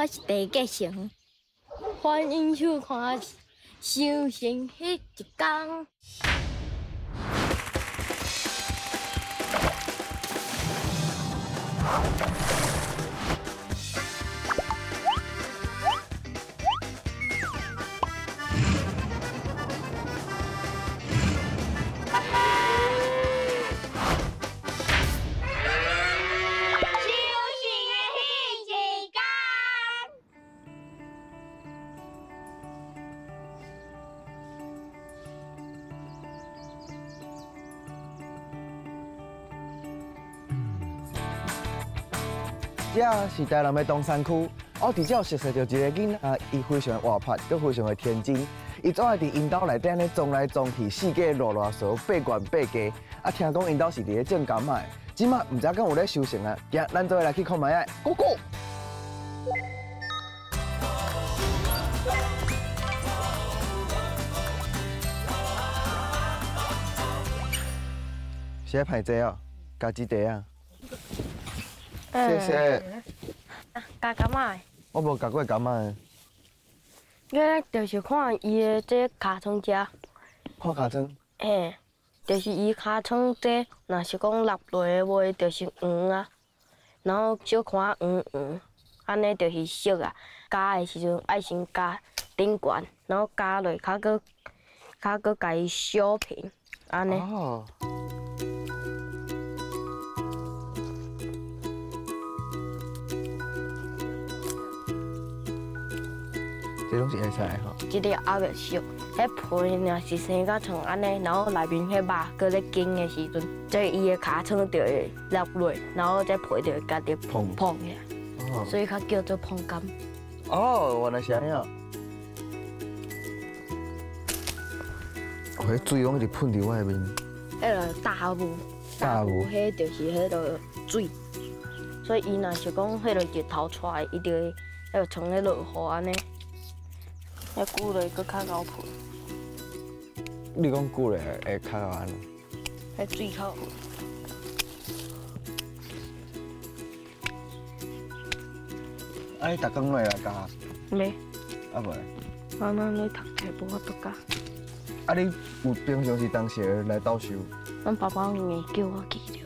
我是郑继成，欢迎收看《修行彼一天》。这是台南的东山区，我伫这有熟悉著一个囡仔，伊非常活泼，阁非常的天真。伊总爱伫𪜶兜内底按呢撞来撞去，四界乱乱踅，八悬八低。啊，听讲𪜶兜是伫咧种柑仔的，这马毋知敢有咧收成啊？行，咱做伙来去看觅仔。Go go！是咧歹济哦，家己茶啊。谢谢。加柑仔。我无加过柑仔。我就是看伊的这尻川食。看尻川。嘿，就是伊尻川这，若是讲落落的话，就是黄啊，然后小看黄黄，按呢就是熟啊。加的时阵爱先加顶悬，然后加落较阁较阁共伊烧平，按呢。哦。这拢是会使的吼。这个还袂熟，彼皮若是生甲像按呢，然后内面彼肉阁咧紧的时阵，这伊的尻川就会落落，然后这皮就会家己膨起来，所以较叫做膨柑。哦，原来是按呢啊！哦，彼水拢一直喷伫我的面。彼个大雾，大雾，彼就是彼个水，所以伊若是讲彼个日头出来，伊就会彼个像咧落雨按呢。遐久落阁较𠢕喷。你讲久落会较𠢕按怎？彼水较。啊！你逐工拢会来教？袂。啊无咧？我拢咧读册，无法度教。啊！你有平常时当时来斗收？阮爸爸硬叫我去著。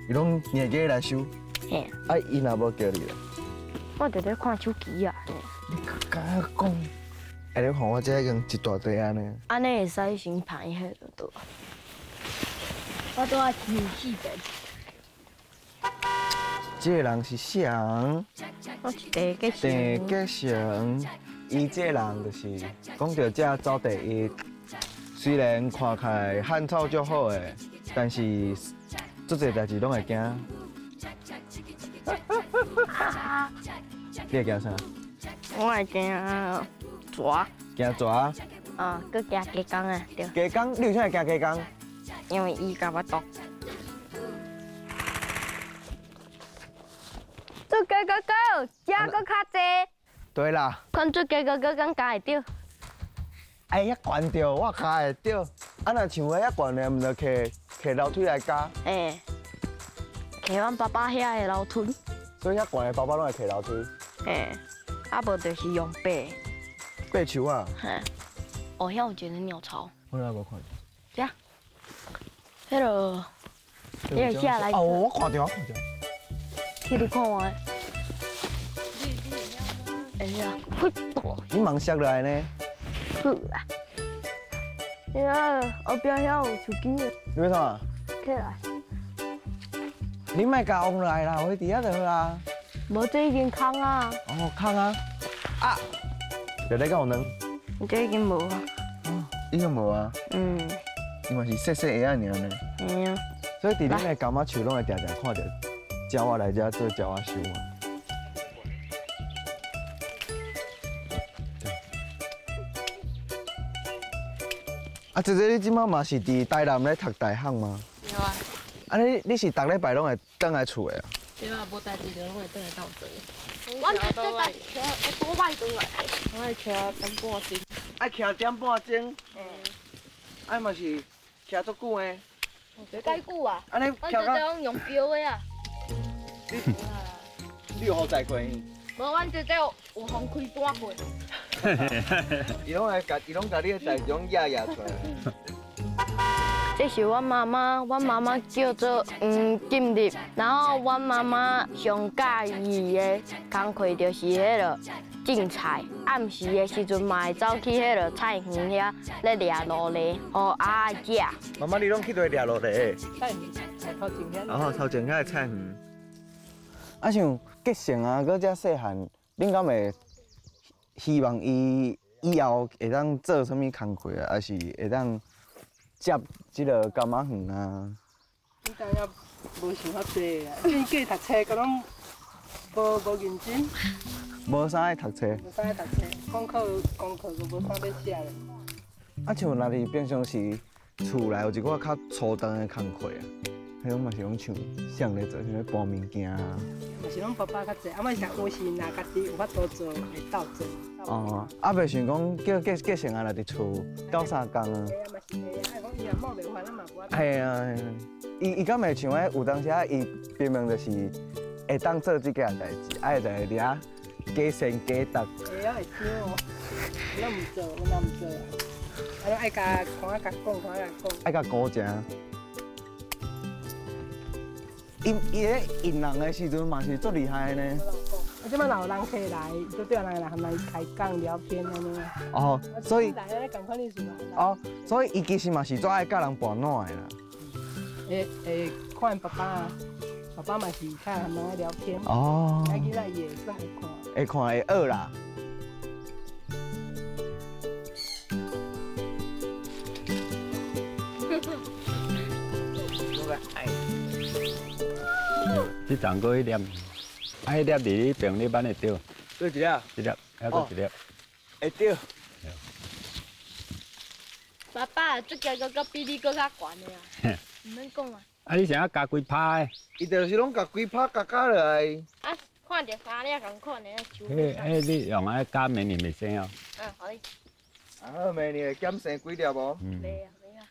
伊拢硬叫你来收？嘿。啊！伊若无叫你咧？我伫咧看手机啊。你敢讲？哎，你看我这已经一大堆按呢。按呢会使先拍彼就对。我拄仔听四遍。这个人是谁？我是郑继成。郑继成，伊这个人就是讲著这走第一，虽然看起来汉草足好的，但是足济代志拢会惊。你会惊啥？我会惊蛇。惊蛇？啊，阁惊鸡公啊，对。鸡公，你为啥会惊鸡公？因为伊共我毒。做鸡哥哥，食阁较济。对啦。看做鸡哥哥敢咬会著？哎，遐悬著，我咬会著。啊，若像遐悬的，毋著摕摕楼梯来咬？嘿，摕阮爸爸遐的楼梯。所以遐悬的爸爸拢会摕楼梯。嘿，啊无就是用爬。爬树啊！嘿，哦，遐有一个鸟巢。我哪无看著？遮，彼个，你下来。哦，我看著，我看著。去你看我。哎呀，嘿！你忙摔落来呢？好啊。你啊，后壁遐有手机的。你欲创啥？起来。你莫共往来啦，我伫遐就好啊。无，这已经空啊。哦，空啊！啊！内底敢有卵？这已经无啊。哦，已经无啊。嗯。伊嘛是细细下仔尔呢。嗯啊。所以伫恁的柑仔树拢会定定看著鸟仔来遮做鸟仔收嘛。啊，姐姐，你这摆嘛是伫台南咧读大学吗？对啊。啊，你是逐礼拜拢会转来厝的啊？对啊，无代志就拢会转来斗阵。我这摆徛，我摆转来。我爱徛点半钟。爱徛点半钟。嗯。啊嘛是徛足久的。介久啊？按呢徛到。用标的啊。你有予载过伊？無，阮姐姐有予開單過。伊攏會共，伊攏共你的代誌攏掖掖出來。這是阮媽媽，阮媽媽叫做黃金麗，然後阮媽媽上佮意的工課就是彼个種菜。暗時的時陣嘛會走去彼个菜園遐咧掠蘆蛎，予鴨仔食。媽媽，你攏去佗掠蘆蛎？菜園，頭前遐。哦，頭前遐的菜園。啊，像結成啊，閣遮細漢，恁敢會希望伊以後會當做啥物工課啊？抑是會當接這个柑仔園啊？你知影無想遐濟啊，伊過讀冊，閣攏無認真。無啥愛讀冊。無啥愛讀冊，功課功課閣無啥欲寫咧。啊，像若佇平常時厝內有一寡較粗重的工課啊，彼種嘛是攏像誰咧做，啥物搬物件啊？嘛是攏爸爸較濟，啊，嘛是有時若家己有法度做，會鬥做。哦，啊，袂想講叫結成啊，若佇厝鬥相共啊。會啊，嘛是會啊，愛講伊若某袂煩，咱嘛無。係啊，伊敢會像彼有當時啊，伊明明就是會當做這件代誌，啊，會在遐假善假答。會啊，會想哦，咱毋做，阮也毋做啊。啊，愛共看啊，共講，看啊，共講。愛共顧正。伊伊咧引人的時陣嘛是足厲害的呢。啊，這擺若有人客來，就對人來含來開講聊天按呢。哦，所以。來按呢仝款意思啦。哦，所以伊其實嘛是足愛佮人盤撋的啦。會會看爸爸啊，爸爸嘛是較含人愛聊天。哦。啊，囡仔伊會算會看。會看會學啦。這層閣彼粒，啊，彼粒佇你爿你挽會著。佗一粒？這粒，猶閣一粒。會著。爸爸，這個閣比你閣較懸的啊！毋免講啊。啊，你啥共加幾拍的？伊就是攏共規拍加加落來。啊，看著三粒仝款的樹。彼彼你用愛加明年袂生哦。嗯，好哩。啊好，明年會減生幾粒無？袂啊，袂啊。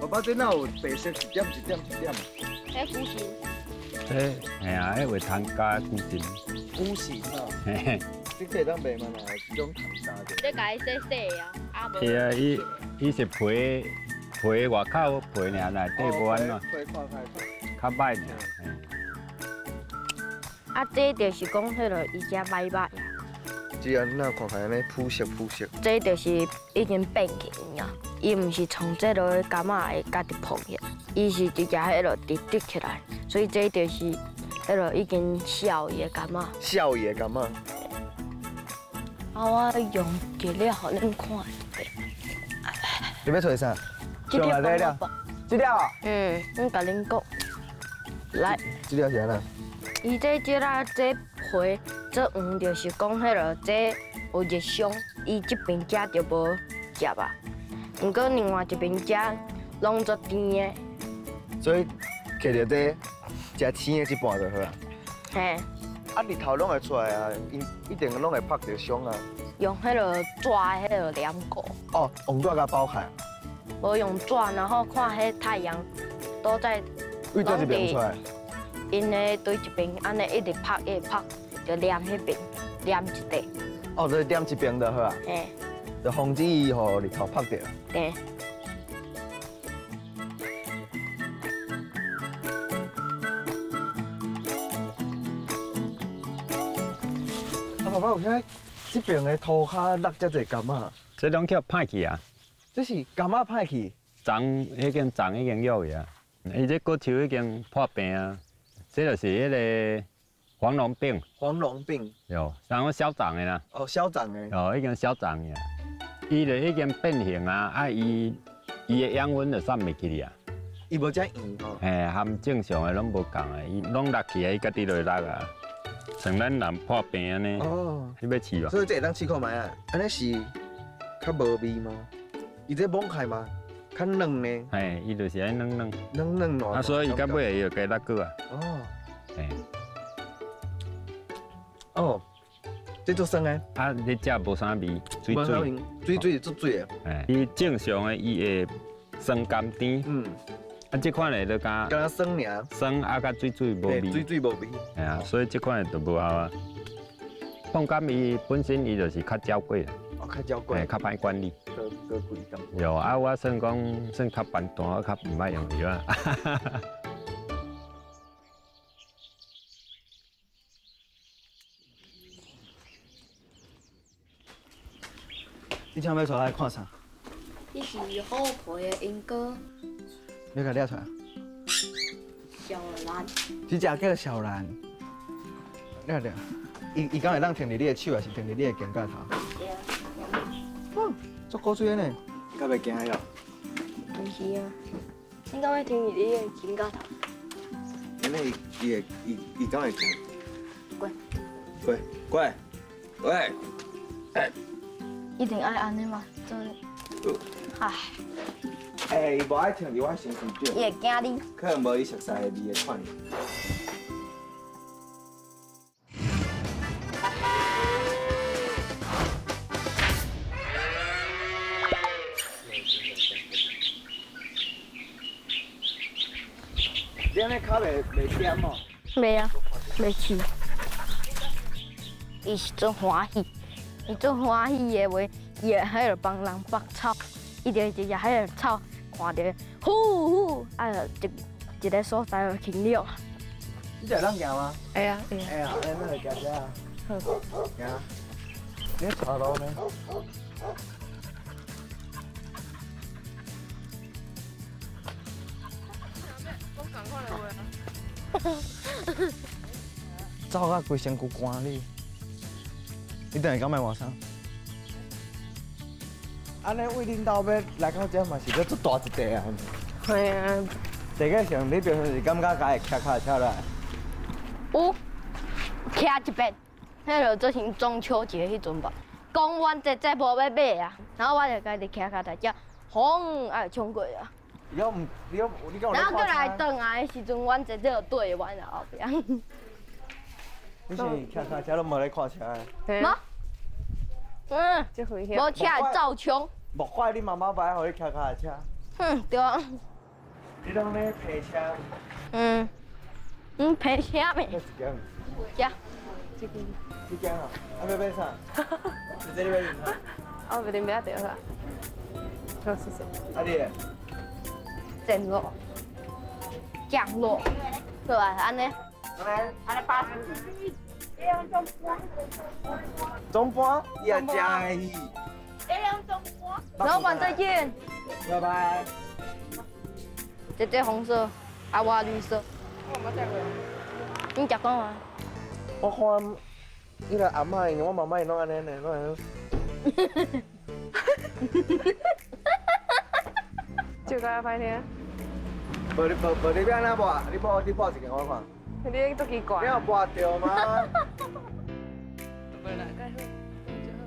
爸爸，這哪有白色一點一點一點？彼龜心。這嘿啊，彼畫糖加龜心。龜心啊。嘿嘿。這個會當賣嗎？這種糖加的。這共伊洗洗啊，啊無。是啊，伊伊是皮皮外口皮爾，內底無按怎。皮看開。較歹爾。啊，這就是講彼个伊遮歹歹。這按怎看起來按呢膚色膚色？這就是已經變形啊，伊毋是從這落柑仔會家己膨起來，伊是直接彼落直直起來，所以這就是彼落已經痟去的柑仔。痟去的柑仔。啊，我用一粒予恁看一下。你欲揣啥？上來這粒。這粒啊？嗯，阮共恁講。來。這粒是按怎？伊這這仔這皮這黃，就是講彼落這有熱傷，伊這邊食就無食啊。毋過另外一邊食攏足甜的。所以摕著這食青的這半就好啊。嘿。啊，日頭攏會出來啊，伊一定攏會曬著傷啊。用彼落紙彼落黏糊。哦，用紙共包起來。無用紙，然後看彼太陽都在。對佗一邊出來？𪜶的對一邊按呢一直曬一直曬，就黏彼邊，黏一塊。哦，就黏一邊就好啊。嘿。就防止伊予日頭曬著。對。啊，爸爸，有啥這邊的塗跤落遮濟柑仔？這攏叫歹去啊！這是柑仔歹去？長已經長已經落去啊！伊這果樹已經破病啊！這就是彼个黃龍病。黃龍病。有，然後消長的啦。哦，消長的。哦，已經消長的，伊就已經變形啊！啊，伊伊的養分就散袂去啊。伊無遮圓吼。嘿，含正常的攏無仝的，伊攏落去啊，伊家己就會落啊。像咱人破病按呢。哦。你欲試無？所以這會當試看覓啊？按呢是較無味嗎？伊這摸開嗎？較軟呢？嘿，伊就是愛軟軟。軟軟軟。啊，所以伊到尾伊就加落果啊。哦。嘿。哦，這足酸的。啊，你食無啥味，水水。水水是足水的。嘿，伊正常的伊會酸甘甜。嗯。啊，這款的就敢敢若酸爾，酸啊，佮水水無味。水水無味。係啊，所以這款的就無效啊。鳳柑伊本身伊就是較嬌貴啦，哦，較嬌貴，較歹管理。閣閣貴淡薄。有啊，我算講算較簡單，我較毋愛用藥啊。你請欲帶來看啥？這是虎皮的鸚哥。你共掠出來。小蘭。這隻叫小蘭。掠掠。伊伊敢會當停佇你的手，還是停佇你的肩胛頭？對啊。哇，足古錐的呢。敢袂驚喲？毋是啊，你敢會停佇你的肩胛頭？安呢伊伊會伊伊敢會驚？過。過過喂。一定愛按呢嗎？做。唉。欸，伊無愛停佇我身軀頂。伊會驚你。可能無伊熟似的味會看你。你按呢跤袂袂踮哦？袂啊，袂去。伊是真歡喜，伊真歡喜的話，伊會喺度幫人拔草，伊就直接喺度草，看著呼呼，啊，一一个所在就停了。你這會當行嗎？會啊，會啊。會啊，咱來行遮啊。好。行。你咧帶路呢？走到规身躯汗哩，你等下敢欲换衫？按呢为恁兜欲来到遮嘛是阁足大一块啊！系啊。地个上，你平常时感觉家会骑跤车来？有，骑一遍，彼就做成中秋节彼阵吧。讲阮姐姐无欲买啊，然后我就家己骑跤踏车，轰啊就冲过啊。你唔，你你敢有然后阁来转来的时阵，阮姐姐就缀阮后壁。你是骑跤车拢无咧看车的？无。嗯。无车会走冲。莫怪你妈妈不爱予你骑跤踏车。哼，对啊。你拢咧骑车？嗯。嗯，骑车咩？这一间。遮。这间。这间啊？啊，欲买啥？姐姐你欲啉啥？我欲啉麦仔茶啦。好，谢谢。啊你？降落，降落，对吧？按呢？按呢85。总班，伊也真会去。老板再见。拜拜。姐姐红色，啊我绿色。我冇食过。你食过吗？我看，伊个阿嬷𪜶，我妈妈𪜶拢按呢呢，拢按呢。唱歌歹听。无你无无你欲按怎播？你播你播一个我看。你足奇怪。你有播著吗？无啦，盖好，就好。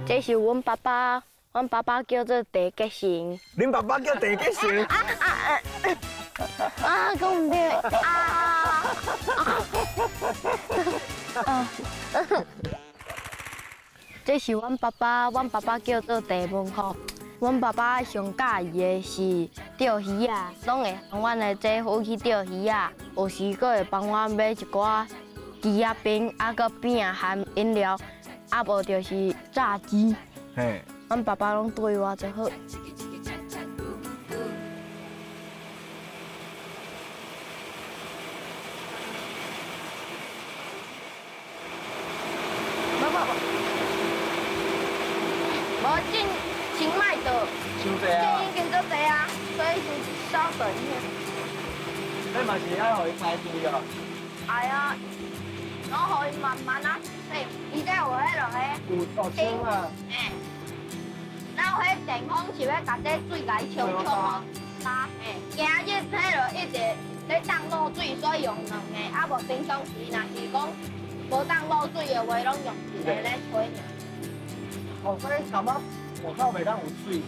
这是阮爸爸，阮爸爸叫做陈杰成。恁爸爸叫陈杰成？啊啊啊！啊，讲毋对啊！啊！这是阮爸爸，阮爸爸叫做陈文福。阮爸爸上喜欢的是钓鱼仔，拢会帮阮的姐夫去钓鱼仔，有时阁会帮我买一寡枝仔冰，啊，阁饼仔含饮料，啊无就是炸鸡。嘿。阮爸爸拢对我足好。无进先莫倒，伤济啊！已经足济啊，所以先稍等一下。你嘛是爱予伊排队哦？爱啊，然后予伊慢慢啊洗，伊才有彼落个。有哦，冲啊！欸，然后彼电风是欲共这水共伊冲冲哦，啊，嘿，今日彼落一直咧当落水，所以用两个，啊无平常时若是讲无当落水的话，拢用一个咧吹尔。哦，所以感觉外口袂当有水。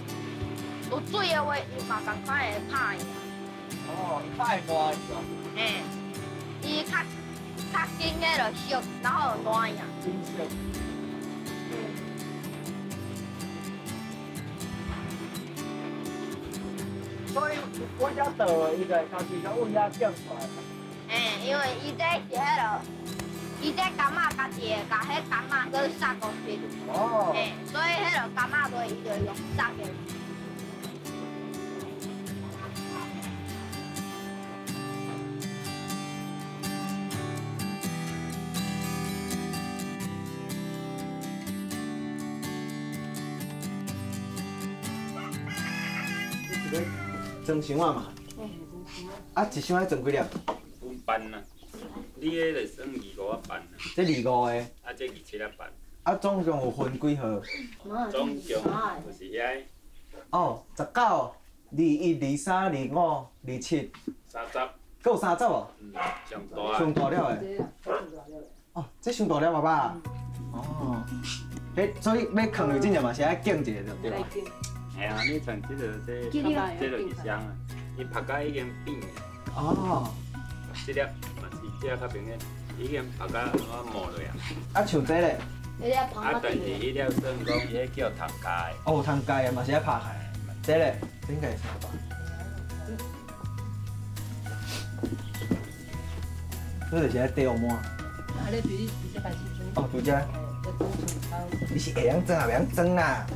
有水的话，伊嘛仝款会拍去。哦，伊较会烂是吧？嘿，伊较较紧的就熟，然后就烂去。真熟。嗯。所以我遮倒，伊就会家己甲阮遐捡出来。欸，因为伊这是彼落，伊这柑仔家己会共彼柑仔阁杀公司。哦。欸，所以彼落柑仔落，伊就用杀的。装箱仔嘛，啊，一箱爱装几粒？分班啊，你迄个算25仔瓣啊。这25个。啊，这27仔瓣。啊，总共有分几号？总共就是遐。哦，19、21、23、25、27。 30。阁有30哦。嗯，上大。上大粒的。哦，这上大粒爸爸。哦。迄所以欲囥入之前嘛是爱敬一下就对吧？嘿啊，你像这个这，这就是双啊，伊拍甲已经变啊。哦。这粒嘛是这较明显，已经拍甲我磨落啊。啊，像这咧？啊，但是彼粒算讲，伊彼叫糖胶的。哦，糖胶的嘛是爱拍开。这咧，这应该会使吧？这就是爱底乌满。啊，你对你直接开始装。哦，对这。你是会晓装也袂晓装啦。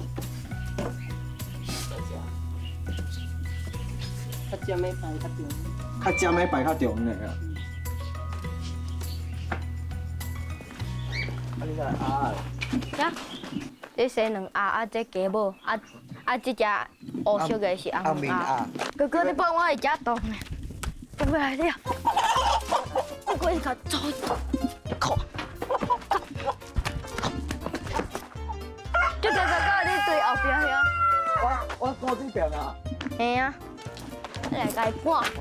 较尖的摆较重。较尖的摆较重的啊。啊，你来鸭的。这生两鸭，啊，这鸡母，啊啊，这只乌色的是红鸭。哥哥，你帮我会遮动呢？过来了，我过去甲抓，靠！这个哥哥，你对后壁遐。我顾这边啊。嘿啊。你来共伊赶回。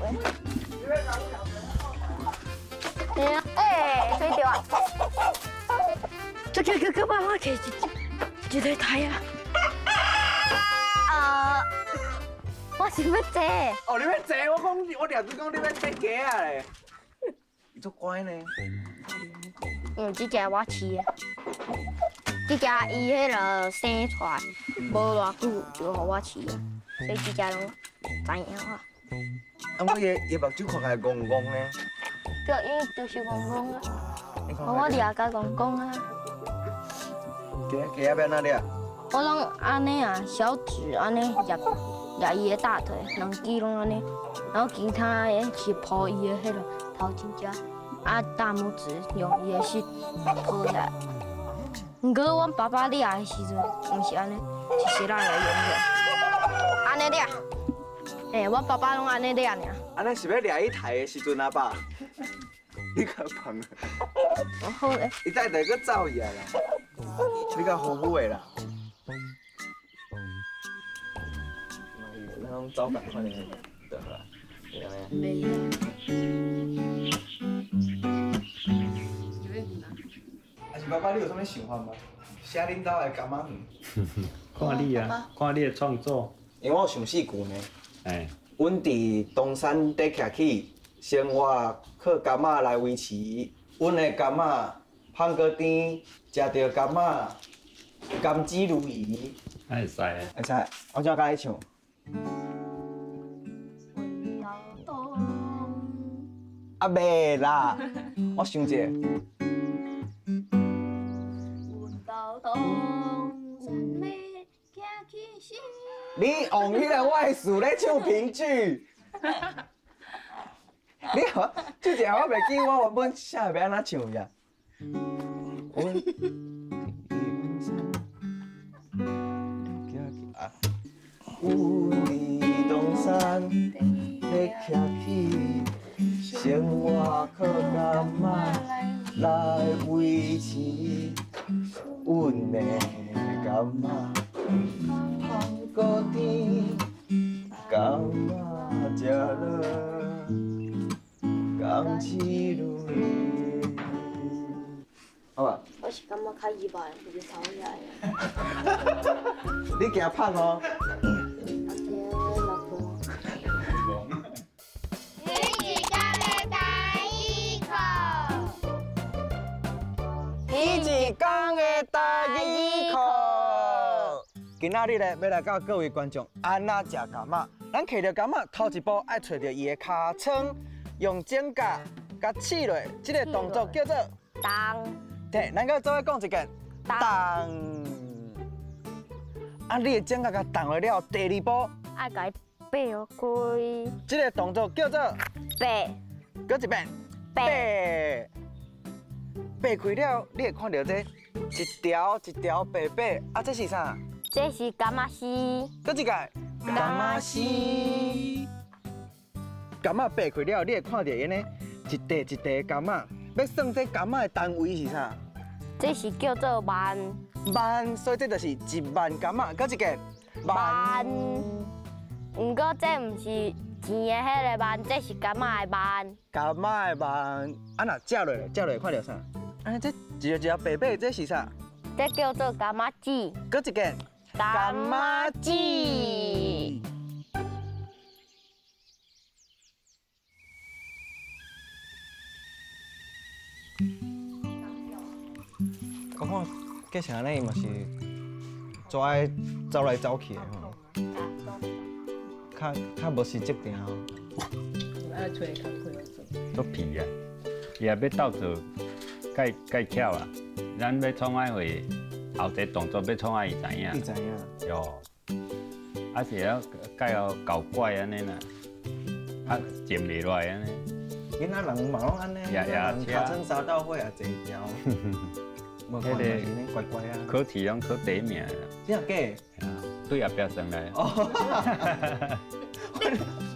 嘿啊，欸，吹著啊！这个哥哥帮我摕一个台啊！啊，我是欲坐。哦，你欲坐？我讲，我掠住讲你欲坐鸡仔咧。伊足乖呢。因为这只我饲的，这只伊彼落生出来无偌久就予我饲的，所以这只拢知影我。啊，我伊目睭看起来戆戆呢。对，因为就是戆戆啊。我掠甲戆戆啊。鸡鸡仔欲按怎掠？我拢按呢啊，小指按呢夹夹伊的大腿，两支拢按呢，然后其他的是抱伊的彼个头前遮，啊大拇指用伊的手抱起来。毋过阮爸爸掠的时阵，毋是按呢，是手来用的，按呢掠。欸，阮爸爸拢按呢掠尔。按呢是欲掠伊刣的时阵啊，爸？你较胖。好咧。伊等下阁走去啊啦。你较好母的啦。咱拢走仝款的，对啦。袂。啊是爸爸，你有啥物想法吗？写恁兜的柑仔园。看你啊，看你的创作。因为我有想四句呢。欸。阮伫东山底徛起，生活靠柑仔来维持。阮的柑仔芳阁甜，食著柑仔甘之如饴。会使。会使，我怎教你唱？啊袂啦，我想一下。你用彼个我的词咧唱评剧，你好，这一下我袂记，我原本写欲按怎唱呀？阮伫东山咧徛起，生活靠柑仔来维持。阮的柑仔芳阁甜，柑仔食落甘之如饴。好吧。我是感觉较意外，就头遐。你惊胖哦？你一工的台语课。今仔日咧，欲来教各位观众按怎食柑仔。咱揢著柑仔，头一步爱揣著伊的尻川，用指甲共刺落，这个动作叫做动。对，咱阁做伙讲一遍，动。啊，你的指甲共动落了，第二步爱共伊掰开。这个动作叫做掰。阁一遍，掰。掰开了，你会看到这一条一条白白，啊，这是啥？这是柑仔丝。阁一个，柑仔丝。柑仔掰开了，你会看到安呢一块一块柑仔。欲算这柑仔的单位是啥？这是叫做万。万，所以这就是1万柑仔。阁一个，万。毋过这毋是钱的彼个万，这是柑仔的万。柑仔的万，啊若食落，食落看著啥？啊，这一个一个白白，这是啥？这叫做柑仔籽。阁一个，柑仔籽。我看计成按呢，伊嘛是做爱走来走去的吼，较较无时节定吼。爱揣工课做。做皮啊，伊也欲斗做，盖盖巧啊。咱欲创爱会后一个动作欲创爱伊知影。伊知影。哟，啊是要盖哦搞怪按呢啦，啊静袂落来按呢。囡仔人嘛拢按呢，人尻川三斗火也坐条。无看嘛是呢乖乖啊。考试拢考第一名啦。真假？对后壁算来。哦。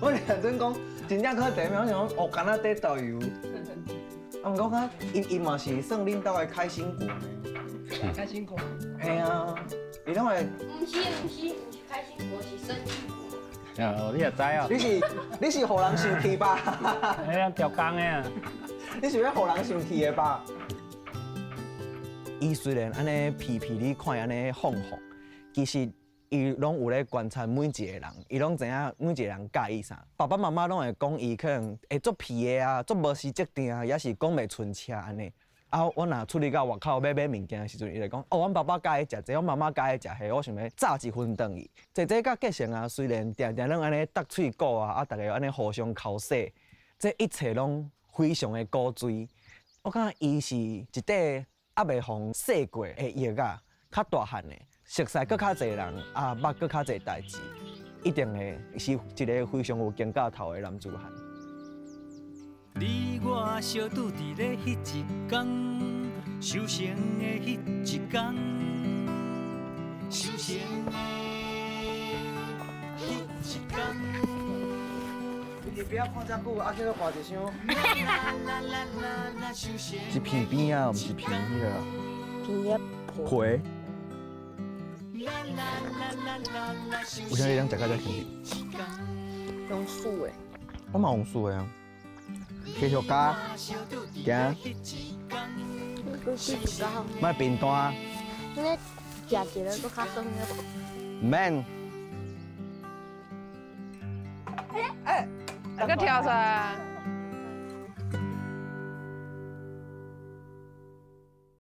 我认真讲，真正考第一名，我想讲哦，敢若缀导游。啊，毋过讲伊嘛是算恁兜的开心果呢。开心果。嘿啊，伊拢会。毋是毋是毋是开心果，是生气果。哦，你也知哦。你是予人生气吧？哎呀，调工的啊。你是欲予人生气的吧？伊虽然按呢皮皮，你看按呢放放，其实伊拢有咧观察每一个人，伊拢知影每一个人佮意啥。爸爸妈妈拢会讲伊可能会足皮的啊，足无时节定啊，抑是讲袂顺车按呢。啊，我若出去到外口欲买物件的时阵，伊就讲：哦，阮爸爸佮意食这个，阮妈妈佮意食彼个，我想欲炸一份转去。姐姐佮继承啊，虽然定定拢按呢搭喙鼓啊，啊，逐家按呢互相剾洗，这一切拢非常的古锥。我感觉伊是一块犹未予洗过的药仔，较大汉的，熟似阁较济人，啊，捌阁较济代志，一定会是一个非常有肩胛头的男子汉。你我相拄伫咧彼一工，收成的彼一工，收成的彼一工。你不要看遮久，啊，去阁跋一箱。是片边啊，毋是片彼个。片仔皮。有啥你拢食到遮轻？用素的。我嘛用素的啊。继续加，行。莫贫惰。你食一个阁较爽了无？毋免。哎，阁跳出来。